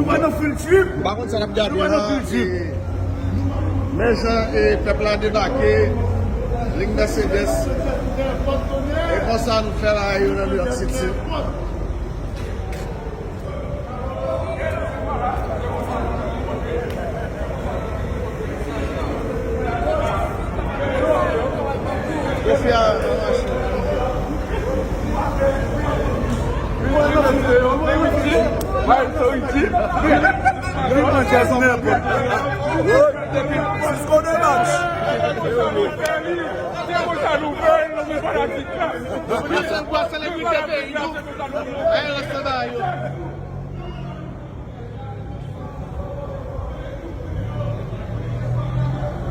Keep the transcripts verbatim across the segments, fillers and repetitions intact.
Mwen nan Field Trip. M pa konn sa n ap gade la. Men jan, e, pèp la debake, liy Mercedes. E konsa nou fè bagay yo nan New York City. Cisco de match. Yon sèl gwa selebrite peyi nou. Aye, reste la, yo.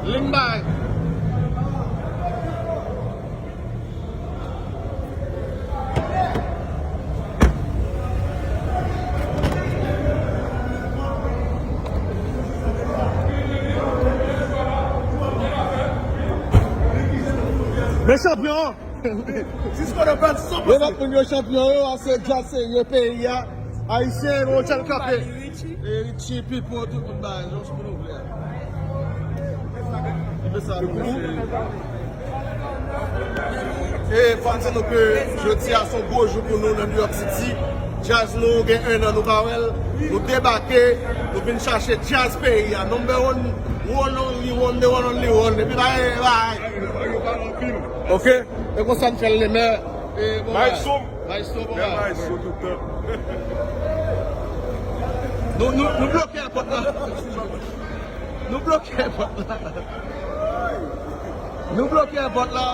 Limbay. Men chanpyon an. Cisco de Bad san pase. Yo, lòt moun yo chanpyon yo, a se djaz serye peyi a. Ayisyen, nou tèl kanpe. E Richie, Pipo, tout moun ba, jan sou nou vle a. Epi sa, nou se. E fò m di nou ke jodi a se yon gwo jou pou nou nan New York City. Djaz nou gen en an nou pa wè l. Nou debake, nou vin chache djaz peyi a. Number one, one only one, the one only one. Epi bay, bay. Ok. E konsa n fè l, le mè. E bon, bay. Maestro. Maestro, bon, bay. Maestro tout tan. Nou, nou, nou bloke èpòt la. Nou bloke èpòt la. Nou bloke èpòt la.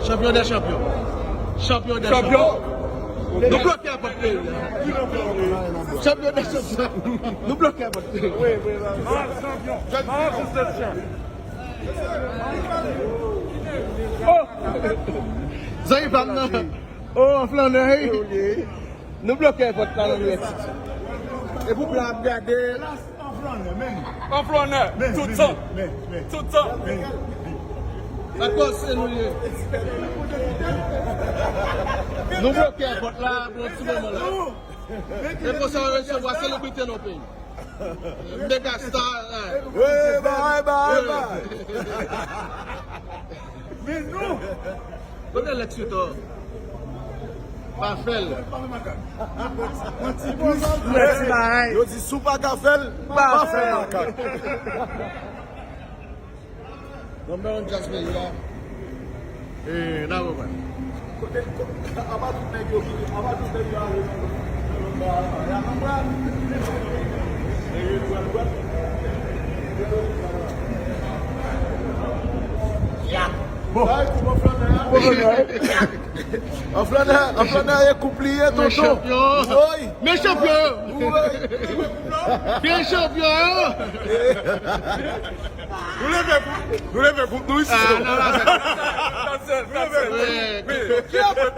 Chanpyon dè chanpyon. Chanpyon dè chanpyon. Nou bloke èpòt peyi a. Chanpyon dè chanpyon. Nou bloke èpòt peyi a. Zanmi pa m nan. Oh, flannè, wi. Nou bloke èpòt la nan New York City. E pou blan ap gade. An flannè, men. An flannè, men, toutan. Men, men, men. Toutan. Men. Sa kòse nou ye. Nou bloke èpòt la pou yon ti moman la. E konsa yo resevwa selebrite nan peyi. Megastar, eh. Wi, bay, bay, bay. Men nou. Kote Lex Luthor? Pa fè l. Pran ti plis, pran ti bagay. Yo di si w pa ka fè l, pa fè makak. Number one djaz peyi a. E, n a reprann. Kote, kote, apa tout nèg yo ki, apa tout nèg yo ale nan, nan, nan, nan, nan, nan, Bon. Sa e koup an flannè a. Bon, flannè a. An flannè, an flannè e koup li ye, tonton. Men chanpyon. Woy. Men chanpyon yo. Woy. Men chanpyon yo. Nou leve koup, nou leve koup nou isi. Ah, non, non, non. That's it, that's it. Wi, wi. Ki apre?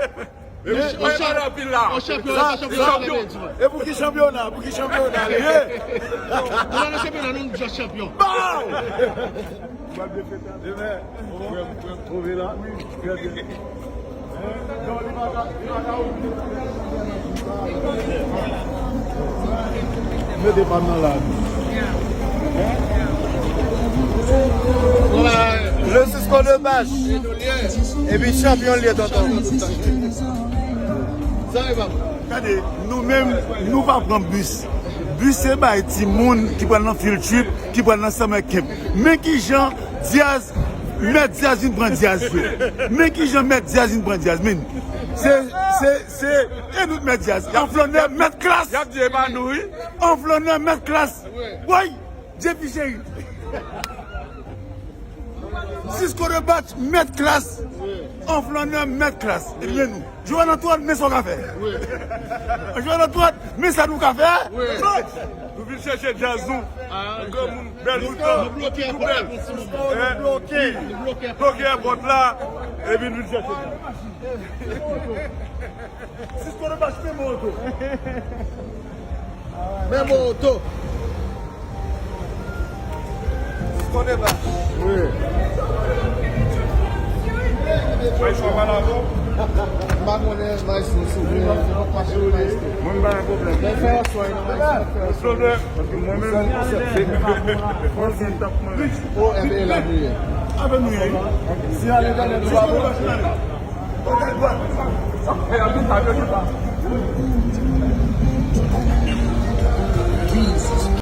Epi, on chanpyon, on chanpyon, on chanpyon. E pou ki chanpyona? Pou ki chanpyona li ye? Nou nan chanpyona, nou, nou just chanpyon. Bow! Demen, frè m, frè m, twouve la. Trè byen. Mete pa m nan la. Le Cisco de Bach. Epi chanpyon l ye, tonton. Gade, nou menm, nou pa pran bis. Bis se bay timoun ki pral nan field trip, ki pral nan summer camp. Men kijan Diaz, Mèt Diaz vin pran Diaz, frè. Men kijan Mèt Diaz vin pran Diaz, men. Se, se, se, e nou t Mèt Diaz. An flannè, mèt klas. Y ap di e pa nou, wi. An flannè, mèt klas. Woy, J P cheri. Cisco de Bach, mèt klas. An flannè, mèt klas. Ebyen nou. Joel Antoine, men sa w ka fè. Joel Antoine, men sa nou ka fè. Nou vin chèche djaz nou. Granmoun, bèl toutan. Nou bloke èpòt la pou ti moman. Nou bloke. Nou bloke èpòt la. Epi nou vin chèche djaz. Cisco de Bach, men moto. Men moto. Cisco de Bach. Wi. M pa konnen maestro, souple, nenpòt machin maestro. Mwen, m pa gen pwoblèm. Men fè yon swa, non, maestro, fè yon swa. Souple, paske mwen menm, se mwen menm ki t ap mwen. O, enben, la nou ye. Avè nou ye. Si ale entènèt ou pa bon. Sa fè anpil bagay ki pa.